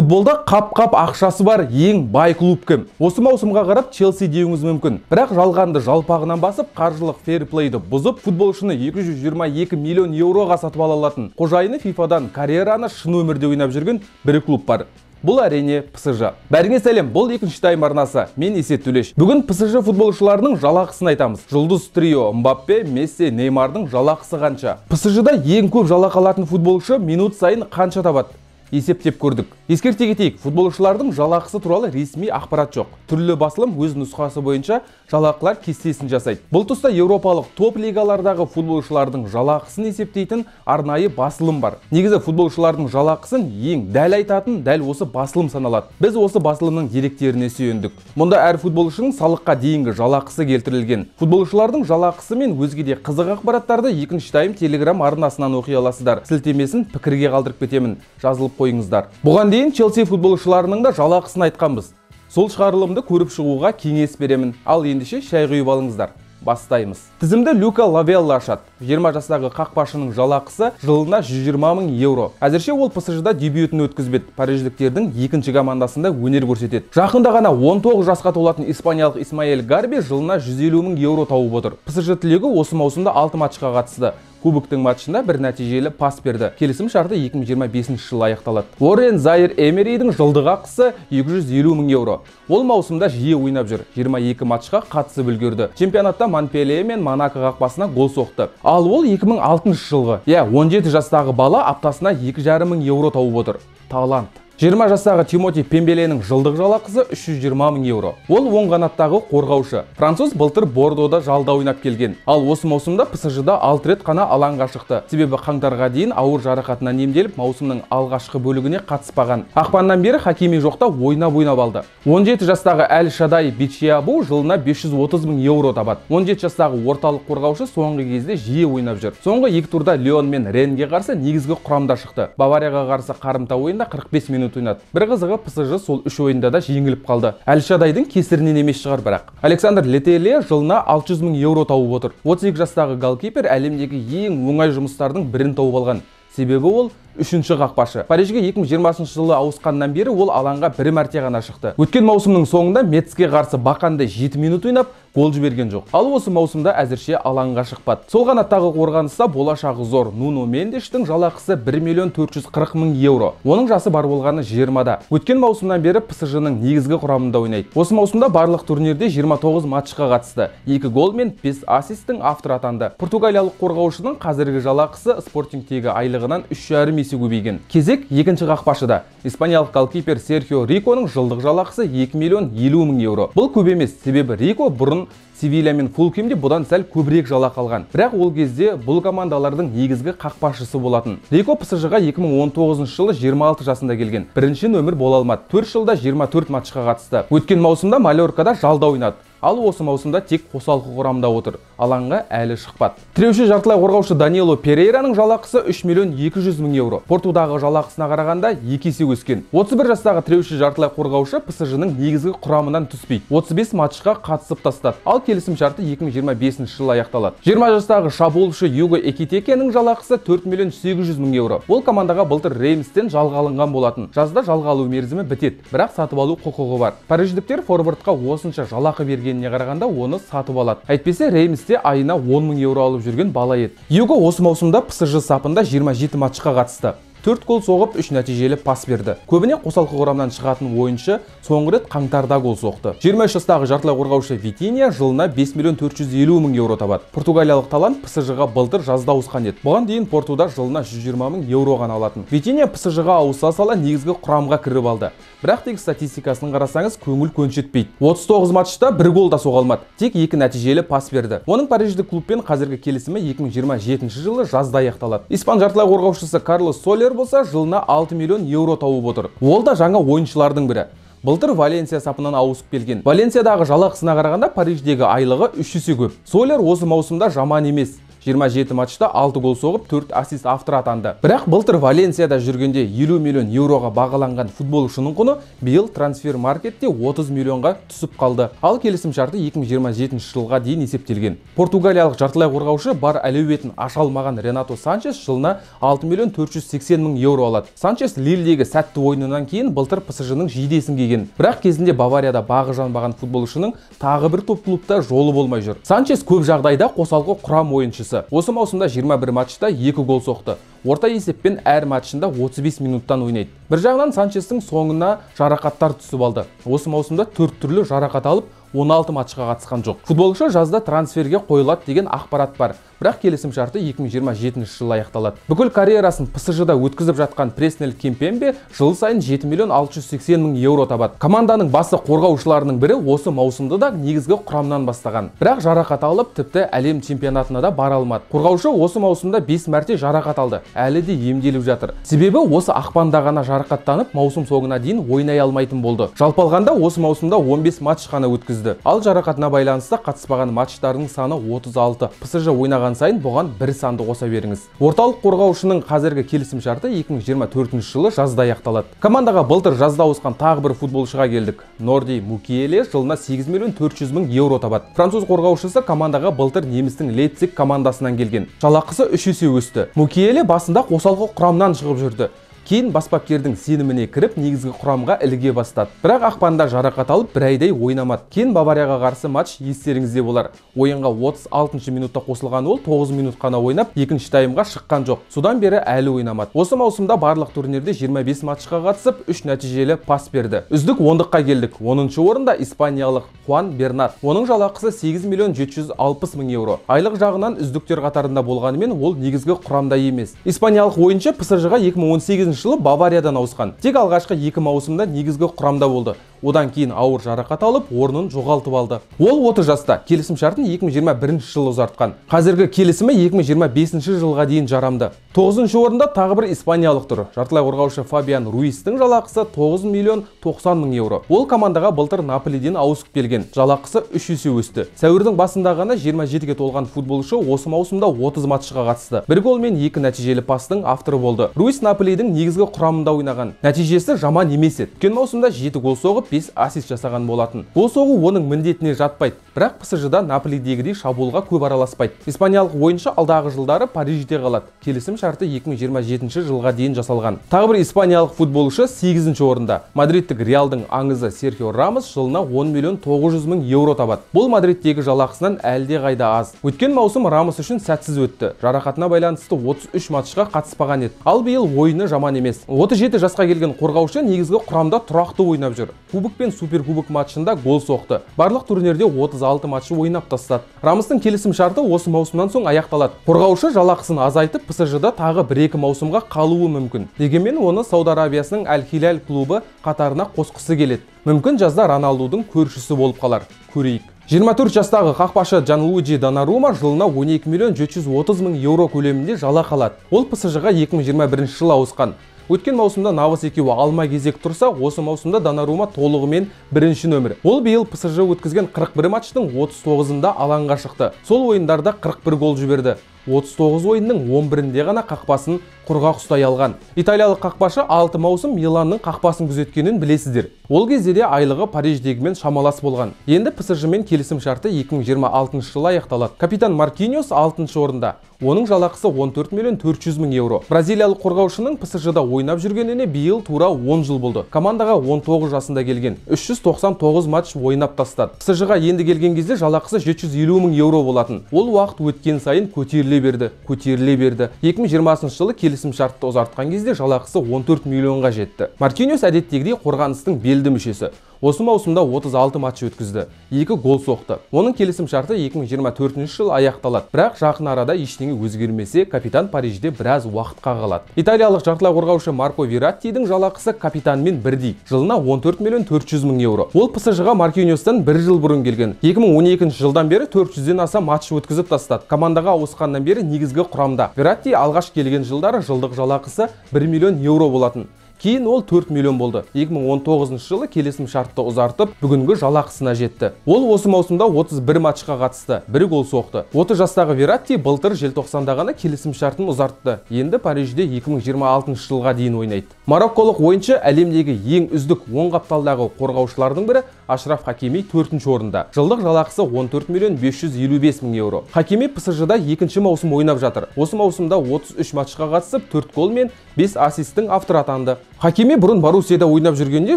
Футболда қап-қап ақшасы бар ең бай клуб кім? Осы маусымға қарап Челси деуіңіз мүмкін. Бірақ жалғанды жалпағынан басып, қаржылық фейр-плейді бұзып, футболшыны 222 миллион еуроға сатып ала алатын қожайыны FIFA-дан карьераны шын өмірде ойнап жүрген бір клуб бар. Бұл әрине ПСЖ. Бәріңе сәлем, бұл екінші тайм арнасы. Мен Есет Төлеш. Бүгін ПСЖ футболшыларының жалақысын айтамыз. Жұлдыз трио Мбаппе, Месси, Неймардың жалақысы қанша? ПСЖ-да ең көп жалақы алатын футболшы минут сайын қанша табады? Есептеп көрдік. Ескерте кетейік, футболшылардың жалақысы туралы ресми ақпарат жоқ. Түрлі басылым өз нұсқасы бойынша жалақылар кестесін жасайды. Бұл тұста еуропалық топ лигалардағы футболшылардың жалақысын есептейтін арнайы басылым бар. Негізі футболшылардың жалақысын ең дәл айтатын дәл осы басылым саналады. Біз осы басылымның деректеріне сүйендік. Мұнда әр футболшының салыққа дейінгі жалақысы келтірілген. Футболшылардың жалақысы мен өзге де қызық ақпараттарды екінші тайм Телеграм арнасынан оқи аласыздар. Сілтемесін пікірге қалдырып кетемін. Жазылып қойыңыздар. Бұған дейін Челси футболшыларының да жалақысын айтқанбыз. Сол шығарылымды көріп шығуға кеңес беремін. Ал ендеше шай құйып алыңыздар. Бастаймыз. Тізімді Люка Лавелла ашады. 20 жастағы қақпашының жалақысы жылына 120 мың еуро. Әзірше ол ПСЖ-да дебютін өткізбеді. Париждіктердің екінші командасында өнер көрсетеді. Жақында ғана 19 жасқа толатын испаниялық Исмаэль Гарби жылына 150 мың еуро тауып отыр. ПСЖ түлегі осы маусымда 6 матчқа қатысты. Кубоктың матчында бір нәтижелі пас берді. Келісім шарты 2025 жылы аяқталады. Уоррен Заир Эмеридің жылдық ақысы 250 мың еуро. Ол маусымда жиі ойнап жүр. 22 матчқа қатысып үлгерді. Чемпионатта Монпелье мен Монако қақпасына гол соқты. Ал ол 2006 жылғы. 17 жастағы бала аптасына 2,5 мың еуро тауып отыр. Талант. 20 жастағы Тимоти Пембеленің жылдық жалақысы 320 мың еуро. Ол оң қанаттағы қорғаушы. Француз былтыр Бордода жалда ойнап келген. Ал осы маусымда ПСЖ-да 6 рет қана алаңға шықты. Себебі қаңтарға дейін ауыр жарақатынан емделіп, маусымның алғашқы бөлігіне қатыспаған. Ақпаннан бері Хакими жоқта ойнап алды. 17 жастағы Әл Шадай Бичиабу жылына 530 мың еуро табады. 17 жастағы орталық қорғаушы соңғы кезде жиі ойнап жүр. Соңғы екі турда Леон мен Ренге қарсы негізгі құрамда шықты. Баварияға қарсы қарымта ойында 45 минут ойнады. Бір қызығы ПСЖ сол үш ойында да жеңіліп қалды. Әл Шадайдың кесірінен емес шығар бірақ. Александр Летеле жылына 600 мың еуро тауып отыр. 32 жастағы голкипер әлемдегі ең оңай жұмыстардың бірін тауып алған. Себебі ол үшінші қақпашы. Парижге 2020 жылы ауысқаннан бері ол алаңға бір мәрте ғана шықты. Өткен маусымның соңында Мецке қарсы бақандай 7 минут ойнап, гол жіберген жоқ. Ал осы маусымда әзірше алаңға шықпады. Сол қанаттағы қорғаныста болашағы зор Нуно Мендештің жалақысы 1 миллион 440 мың еуро. Оның жасы бар болғаны 20-да. Өткен маусымнан бері ПСЖ-ның негізгі құрамында ойнайды. Осы маусымда барлық турнирде 29 матчқа қатысты. 2 гол мен 5 ассисттің авторы атанды. Португалиялық қорғаушының қазіргі жалақысы Спортингтегі айлығынан 3,5 есе көбейген. Кезек екінші қақпашыда. Испаниялық голкипер Серхио Риконың жылдық жалақысы 2 миллион 50 мың еуро. Бұл көп емес, себебі Рико бұрын Севилья мен Фулхэмде бұдан сәл көбірек жалақы алған. Бірақ ол кезде бұл командалардың негізгі қақпашысы болатын. Рико ПСЖ-ға 2019 жылы 26 жасында келген. Бірінші нөмір бола алмады. 4 жылда 24 матчқа қатысты. Өткен маусымда Мальоркада жалда ойнады. Ал осы маусымда тек қосалқы құрамда отыр. Алаңға әлі шықпады. Тіреуші жартылай қорғаушы Данило Перейраның жалақысы 3 миллион 200 мың еуро. Портудағы жалақысына қарағанда 2 есе өскен. 31 жастағы тіреуші жартылай қорғаушы ПСЖ-ның негізгі құрамынан түспейді. 35 матчқа қатысып тастады. Ал келісім шарты 2025 жылы аяқталады. 20 жастағы шабуылшы Юго Экитекенің жалақысы 4 миллион 800 мың еуро. Ол командаға былтыр Реймстен жалға алынған болатын. Жазда жалға алу мерзімі бітеді, бірақ сатып алу құқығы бар. Париждіктер форвардқа осынша жалақы берген қарағанда оны сатып алады. Әйтпесе Реймсте айына 10 мың еуро алып жүрген бала еді. Юго осы маусымда ПСЖ сапында 27 матчқа қатысты. 4 гол соғып, 3 нәтижелі пас берді. Көбіне қосалқы құрамнан шығатын ойыншы соңғы рет қаңтарда гол соқты. 23 жастағы жартылай қорғаушы Витинья жылына 5 миллион 450 мың еуро табады. Португалиялық талант ПСЖ-ға былтыр жазда ауысқан еді. Бұған дейін Портуда жылына 120 мың еуро ғана алатын. Витинья ПСЖ-ға ауыса сала негізгі құрамға кіріп алды. Бірақ тек статистикасын қарасаңыз көңіл көншітпейді. 39 матчта бір гол да соға алмады. Тек 2 нәтижелі пас берді. Оның париждік клубпен қазіргі келісімі 2027 жылы жазда аяқталады. Испан жартылай қорғаушысы Карлос Солер болса жылына 6 миллион еуро тауып отыр. Ол да жаңа ойыншылардың бірі. Былтыр Валенсия сапынан ауысып келген. Валенсиядағы жалақысына қарағанда Париждегі айлығы 3 есе көп. Солер осы маусымда жаман емес. 27 матчта 6 гол соғып, 4 ассист авторы атанды. Бірақ былтыр Валенсияда жүргенде 50 миллион еуроға бағаланған футболшының құны биыл трансфер маркетте 30 миллионға түсіп қалды. Ал келісім шарты 2027 жылға дейін есептелген. Португалиялық жартылай қорғаушы бар әлеуетін аша алмаған Ренато Санчес жылына 6 миллион 480 мың еуро алады. Санчес Лильдегі сәтті ойынынан кейін былтыр ПСЖ-ның жейдесін киген. Бірақ кезінде Баварияда бағы жанбаған футболшының тағы бір топ клубта жолы болмай жүр. Санчес көп жағдайда қосалқы құрам ойыншысы. Осы маусымда 21 матчта 2 гол соқты. Орта есеппен әр матчында 35 минуттан ойнайды. Бір жағынан Санчестің соңына жарақаттар түсіп алды. Осы маусымда 4 түрлі жарақат алып, 16 матчқа қатысқан жоқ. Футболшы жазда трансферге қойылады деген ақпарат бар. Бірақ келісім шарты 2027 жылы аяқталады. Бүкіл карьерасын ПСЖ-да өткізіп жатқан Преснель Кимпембе жыл сайын 7 миллион 680 мың еуро табады. Команданың басы қорғаушыларының бірі осы маусымды да негізгі құрамнан бастаған. Бірақ жарақат алып, тіпті әлем чемпионатына да бара алмады. Қорғаушы осы маусымда 5 мәрте жарақат алды. Әлі де емделіп жатыр. Себебі осы ақпанда ғана жарақаттанып, маусым соңына дейін ойнай алмайтын болды. Жалпы алғанда осы маусымда 15 матч қана өткізді. Ал жарақатына байланысты қатыспаған матчтардың саны 36. ПСЖ ойнаған сайын бұған бір санды қоса беріңіз. Орталық қорғаушының қазіргі келісім шарты 2024 жылы жазда аяқталады. Командаға былтыр жазда ауысқан тағы бір футболшыға келдік. Норди Мукиеле жылына 8 миллион 400 мың еуро табады. Француз қорғаушысы командаға былтыр немістің Лейпциг командасынан келген. Жалақысы 3 есе өсті. Мукиеле басында қосалқы құрамнан шығып жүрді. Кейін бас бапкердің сеніміне кіріп, негізгі құрамға іліге бастады. Бірақ ақпанда жарақат алып, бір айдай ойнамады. Кейін Баварияға қарсы матч естеріңізде болар. Ойынға 36 минутта қосылған ол 9 минут қана ойнап, екінші таймға шыққан жоқ. Содан бері әлі ойнамады. Осы маусымда барлық турнирде 25 матчқа қатысып, 3 нәтижелі пас берді. Үздік ондыққа келдік. 10-шы орында испаниялық Хуан Бернат. Оның жалақысы 8 миллион 760 мың еуро. Айлық жағынан үздіктер қатарында болғанымен ол негізгі құрамда емес. Испаниялық ойыншы ПСЖ-ға 2018 жылы Бавариядан ауысқан. Тек алғашқы 2 маусымда негізгі құрамда болды. Одан кейін ауыр жарақат алып, орнын жоғалтып алды. Ол 30 жаста, келісім шартын 2021 жылы ұзартқан. Қазіргі келісімі 2025 жылға дейін жарамды. 9-шы орында тағы бір испаниялық тұр. Жартылай қорғаушы Фабиан Руистің жалақысы 9 миллион 90 мың еуро. Ол командаға былтыр Наполиден ауысып келген. Жалақысы 3 есе өсті. Сәуірдің басында ғана 27-ге толған футболшы осы маусымда 30 матчқа қатысты. Бір гол мен 2 нәтижелі пастың авторы болды. Руис Наполидің негізгі құрамында ойнаған. Нәтижесі жаман емес еді. Өткен маусымда 7 гол соғып, 5 ассист жасаған болатын. Гол соғу оның міндетіне жатпайды. Бірақ ПСЖ-да Наполидегідей шабуылға көп араласпайды. Испаниялық ойыншы алдағы жылдары Парижде қалады. Келісім шарты 2027 жылға дейін жасалған. Тағы бір испаниялық футболшы 8-ші орында. Мадридтік Реалдың аңызы Серхио Рамос жылына 10 миллион 900 мың еуро табады. Бұл Мадридтегі жалақысынан әлде қайда аз. Өткен маусым Рамос үшін сәтсіз өтті. Жарақатына байланысты 33 матчқа қатыспаған еді. Ал биыл ойыны жаман емес. 37 жасқа келген қорғаушы негізгі құрамда тұрақты ойнап жүр. Кубок пен Суперкубок матчында гол соқты. Барлық турнирде 36 матчы ойнап тастады. Рамостың келісім шарты осы маусымнан соң аяқталады. Қорғаушы жалақысын азайтып, ПСЖ-да тағы 1-2 маусымға қалуы мүмкін. Дегенмен оны Сауд Арабиясының Аль-Хиляль клубы қатарына қосқысы келеді. Мүмкін жазда Роналдудың көршісі болып қалар. Көрейік. 24 жастағы қақпашы Джанлуиджи Донарума жылына 12 миллион 730 мың еуро көлемінде жалақы алады. Ол ПСЖ-ға 2021 жылы ауысқан. Өткен маусымда Навас екеуі алма кезек тұрса, осы маусымда Донарума толығымен бірінші нөмір. Ол биыл ПСЖ өткізген 41 матчтың 39-ында алаңға шықты. Сол ойындарда 41 гол жіберді. 39 ойынның 11-інде ғана қақпасын құрғақ ұстай алған. Италиялық қақпашы 6 маусым Миланның қақпасын күзеткенін білесіздер. Ол кезде де айлығы Париждегімен шамалас болған. Енді ПСЖ-мен келісім шарты 2026 жылы аяқталады. Капитан Маркиньос 6-шы орында. Оның жалақысы 14 миллион 400 мың еуро. Бразилиялық қорғаушының ПСЖ-да ойнап жүргеніне биыл тура 10 жыл болды. Командаға 19 жасында келген. 399 матч ойнап тастады. ПСЖ-ға енді келген кезде жалақысы 750 мың еуро болатын. Ол уақыт өткен сайын көтеріле берді, көтеріле берді. 2020 жылы келісім шартты ұзартқан кезде жалақысы 14 миллионға жетті. Маркиньос әдеттегідей қорғаныстың белді мүшесі. Осы маусымда 36 матч өткізді, 2 гол соқты. Оның келісім шарты 2024 жыл аяқталады. Бірақ жақын арада ештеңе өзгермесе, капитан Парижде біраз уақытқа қалады. Италиялық жартылай қорғаушы Марко Верраттидің жалақысы капитанмен бірдей. Жылына 14 миллион 400 мың еуро. Ол ПСЖ-ға Маркиньостан бір жыл бұрын келген. 2012 жылдан бері 400-ден аса матч өткізіп тастады. Командаға ауысқаннан бері негізгі құрамда. Верратти алғаш келген жылдары жылдық жалақысы 1 миллион еуро болатын. Кейін ол 4 миллион болды. 2019 жылы келісім шартты ұзартып, бүгінгі жалақысына жетті. Ол осы маусымда 31 матчқа қатысты, 1 гол соқты. 30 жастағы Верратти былтыр желтоқсанда ғана келісім шартын ұзартты. Енді Парижде 2026 жылға дейін ойнайды. Марокколық ойыншы әлемдегі ең үздік оң қапталдағы қорғаушылардың бірі Ашраф Хакими 4-ші орында. Жылдық жалақысы 14 миллион 555 мың еуро. Хакими ПСЖ-да екінші маусым ойнап жатыр. Осы маусымда 33 матчқа қатысып, 4 гол мен 5 ассисттің авторы атанды. Хакими бұрын Боруссияда ойнап жүргенде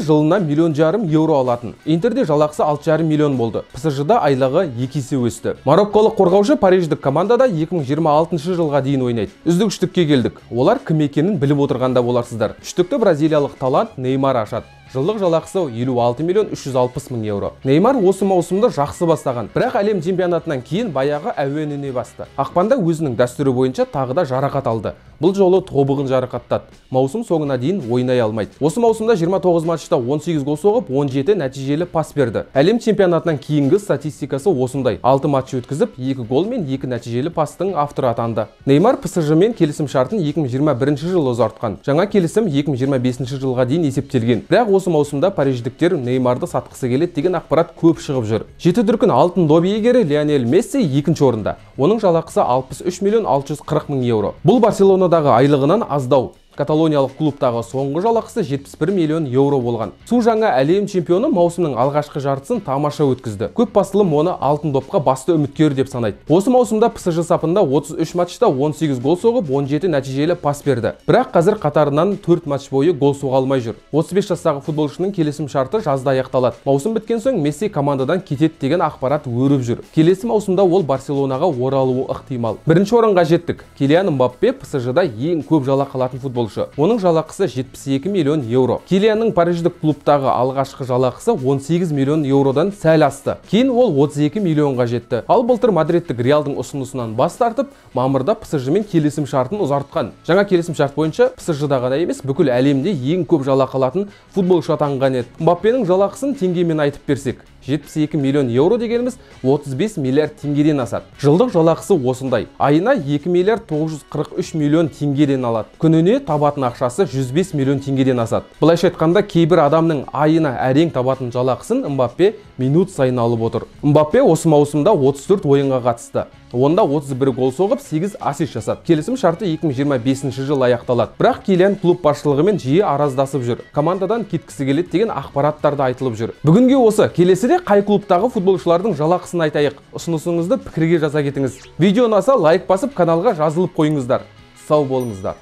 жылына 1,5 миллион еуро алатын. Интерде жалақысы 6,5 миллион болды. ПСЖ-да айлығы 2 есе өсті. Марокколық қорғаушы париждік командада 2026 жылға дейін ойнайды. Үздік үштікке келдік. Олар кім екенін біліп отырғанда боларсыздар. Үштікті бразилиялық талант Неймар ашады. Жылдық жалақысы 56 миллион 360 мың еуро. Неймар осы маусымды жақсы бастаған, бірақ әлем чемпионатынан кейін баяғы әуеніне басты. Ақпанда өзінің дәстүрі бойынша тағы да жарақат алды. Бұл жолы тобығын жарақаттады. Маусым соңына дейін ойнай алмайды. Осы маусымда 29 матчта 18 гол соғып, 17 нәтижелі пас берді. Әлем чемпионатынан кейінгі статистикасы осындай. 6 матч өткізіп, 2 гол мен 2 нәтижелі пастың авторы атанды. Неймар ПСЖ-мен келісім шартын 2021 жылы ұзартқан. Жаңа келісім 2025 жылға дейін есептелген. Бірақ осы маусымда париждіктер Неймарды сатқысы келеді деген ақпарат көп шығып жүр. Жеті дүркін алтын доп иегері Лионель Месси екінші орында. Оның жалақысы 63 миллион 640 мың еуро. Бұл Барселонадағы айлығынан аздау. Каталониялық клубтағы соңғы жалақысы 71 миллион еуро болған. Су жаңа әлем чемпионы маусымның алғашқы жартысын тамаша өткізді. Көп басылым оны алтын допқа басты үміткер деп санайды. Осы маусымда ПСЖ сапында 33 матчта 18 гол соғып, 17 нәтижелі пас берді. Бірақ қазір қатарынан 4 матч бойы гол соға алмай жүр. 35 жастағы футболшының келісім шарты жазда аяқталады. Маусым біткен соң Месси командадан кетеді деген ақпарат өріп жүр. Келесі маусымда ол Барселонаға оралуы ықтимал. Бірінші орынға жеттік. Килиан Мбаппе ПСЖ-да ең көп жалақы алатын футболшы. Оның жалақысы 72 миллион еуро. Килианның париждік клубтағы алғашқы жалақысы 18 миллион еуродан сәл асты. Кейін ол 32 миллионға жетті. Ал былтыр мадридтік Реалдың ұсынысынан бас тартып, мамырда ПСЖ-мен келісім шартын ұзартқан. Жаңа келісім шарт бойынша ПСЖ-да ғана емес, бүкіл әлемде ең көп жалақы алатын футболшы атанған еді. Мбаппенің жалақысын теңгемен айтып берсек, 72 миллион еуро дегеніміз 35 миллиард теңгеден асады. Жылдық жалақысы осындай. Айына 2 миллиард 943 миллион теңгеден алады. Күніне табатын ақшасы 105 миллион теңгеден асады. Былайша айтқанда, кейбір адамның айына әрең табатын жалақысын Мбаппе минут сайын алып отыр. Мбаппе осы маусымда 34 ойынға қатысты. Онда 31 гол соғып, 8 ассист жасады. Келісім шарты 2025 жыл аяқталады. Бірақ Килиан клуб басшылығымен жиі араздасып жүр. Командадан кеткісі келеді деген ақпараттар да айтылып жүр. Бүгінге осы. Келесіде қай клубтағы футболшылардың жалақысын айтайық. Ұсынысыңызды пікірге жаза кетіңіз. Видео ұнаса лайк басып, каналға жазылып қойыңыздар. Сау болыңыздар.